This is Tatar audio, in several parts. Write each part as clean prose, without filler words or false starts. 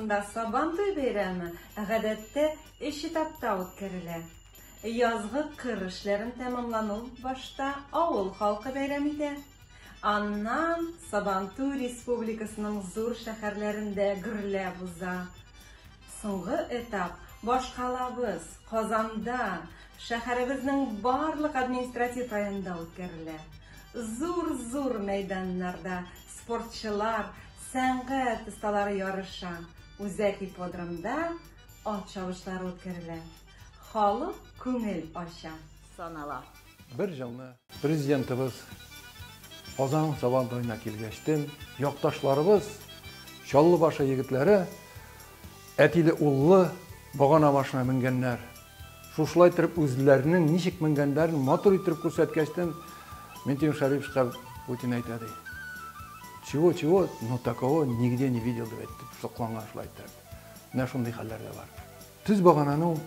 Республикасында Сабантуй бәйрәме гадәттә өч этапта үткәрелә. Язгы кыр эшләрен тәмамлану башта авыл халкы бәйрәм итә. Аннан Сабантуй республикасының зур шәһәрләрендә гөрләп уза. Соңгы этап башкалабыз Казанда, шәһәребезнең барлык административ районында үткәрелә. Зур-зур мәйданнарда спортчылар, сәнгать осталары ярыша. Үзәк ипподромда ат чабышлары үткәрелә. Халык күңел ача. Санала. Бер елны президентыбыз Казан Сабантуена килгәчтен, якташларыбыз, Чаллы башы егетләре әтиле-уллы багана башына менгәннәр. Шушылай итеп үзләренең ничек менгәннәрен матур итеп күрсәткәчтен, Минтимер Шәриповичка Путин әйтә ди. Чего-чего, но такого нигде не видел дип әйтте. Сокланган шулай итеп. Менә шундый хәлләр дә бар. Төз багананың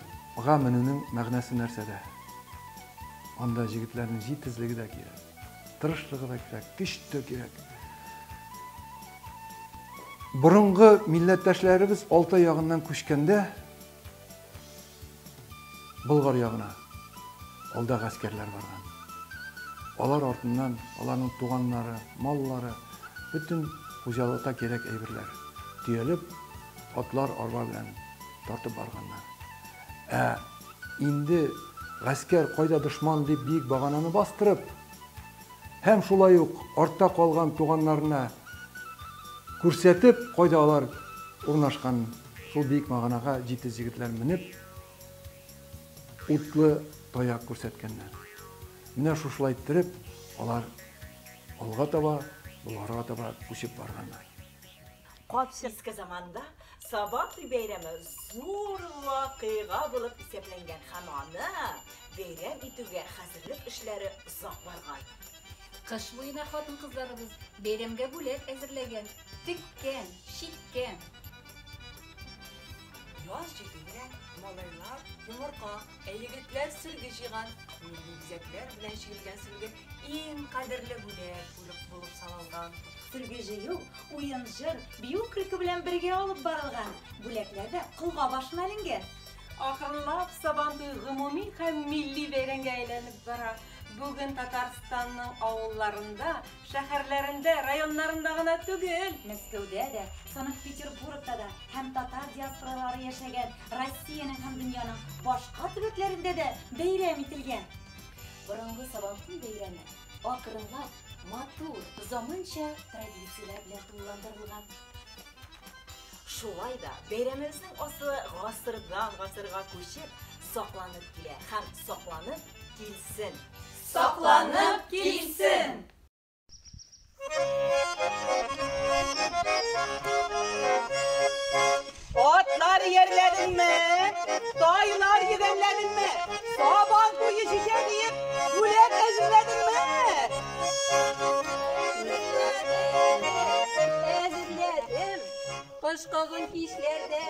га менүнең мәгънәсе нәрсәдә? Анда җегетләрнең җитезлеге дә кирәк, тырышлыгы да кирәк, көч тә кирәк. Борынгы милләттәшләребез Алтай ягыннан күчкәндә Болгар ягына алда гаскәрләр барган. Алар артыннан аларның туганнары, маллары, бөтен хуҗалыкта кирәк әйберләр төялеп, атлар арба белән тартып барганнар. Ә инде гаскәр кайда дошман дип биек багананы бастырып, һәм шулай ук артта калган туганнарына күрсәтеп, кайда алар урнашкан, шул биек баганага җитез егетләр менеп, утлы таяк күрсәткәннәр. Менә шушылай иттереп, алар алга таба, Болгарга таба күчеп барганнар. Капчык Иске заманда Сабантуй бәйрәме зур вакыйга булып исәпләнгән һәм аны бәйрәм итүгә хәзерлек эшләре озак барган. Кыш буена хатын-кызларыбыз бәйрәмгә бүләк әзерләгән, теккән, чиккән. Яз җитү белән малайлар йомырка, ә егетләр сөлге җыйган. Милли бизәкләр белән чигелгән сөлге иң кадерле бүләк булып булып саналган. Сөлге җыю, уен, җыр, бию көлке белән бергә алып барылган. Бүләкләр дә колга башына эленгән. Акрынлап Сабантуй гомуми һәм милли бәйрәмгә әйләнеп бара. Бүген Татарстанның авылларында, шәһәрләрендә, районнарында гына түгел, Мәскәүдә дә, Санкт-Петербургта да һәм татар диаспоралары яшәгән Россиянең һәм дөньяның башка төбәкләрендә дә бәйрәм ителгән. Борынгы Сабантуй бәйрәме акрынлап матур, заманча традицияләр белән тулыландырылган. Шулай да бәйрәмебезнең асылы гасырдан гасырга күчеп, сакланып килә һәм сакланып килсен. Сакланып килсен! Атлар иярләдеңме? Тайлар йөгәнләдеңме? Сабан туе җитә диеп, бүләк әзерләдеңме? Әзерләдем. Кышкы кичләрдә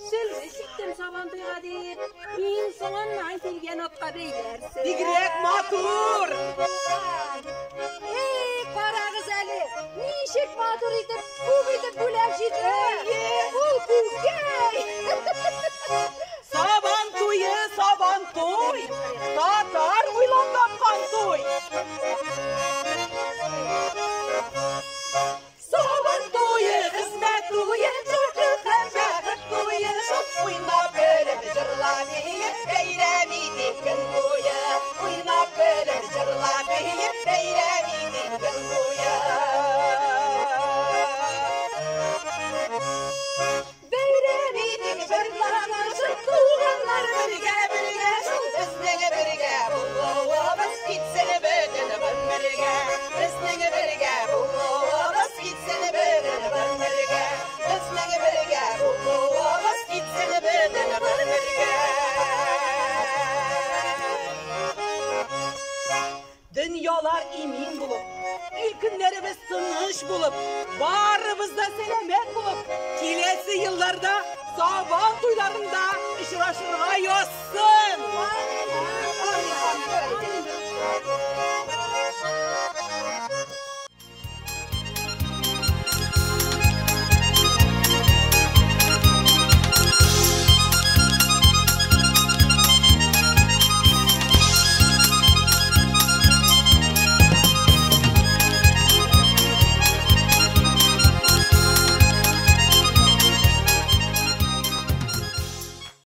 сөлге чиктем Сабантуйга дип, иң соңыннан килгән атка бәйләрсең. Бигрәк матур! Эй, карагыз әле, ничек матур итеп, күп итеп бүләк җитте. Ул күкәй! Сабан туе, сабан туй! Татар уйлап тапкан туй! Сабан туе, хезмәт туе, шатлык һәм бәхет туе, шул уйнап көлеп, җырлап биеп, бәйрәм итик көн буе. Уйнап көлеп, җырлап биеп, бәйрәм итик көн буе. Бәйрәм итик җырланышып, туганнар бергә бергә, шул безнең бергә булуыбыз китсен бөтен гомергә. Безнең бергә булуыбыз китсен бөтен гомергә. Безнең бергә булуыбыз китсен бөтен гомергә. Дөньялар имин булып, ил көннәребез тыныч булып, барыбыз да сәламәт булып, киләсе елларда Сабан туйларында очрашырга язсын. Амин, амин.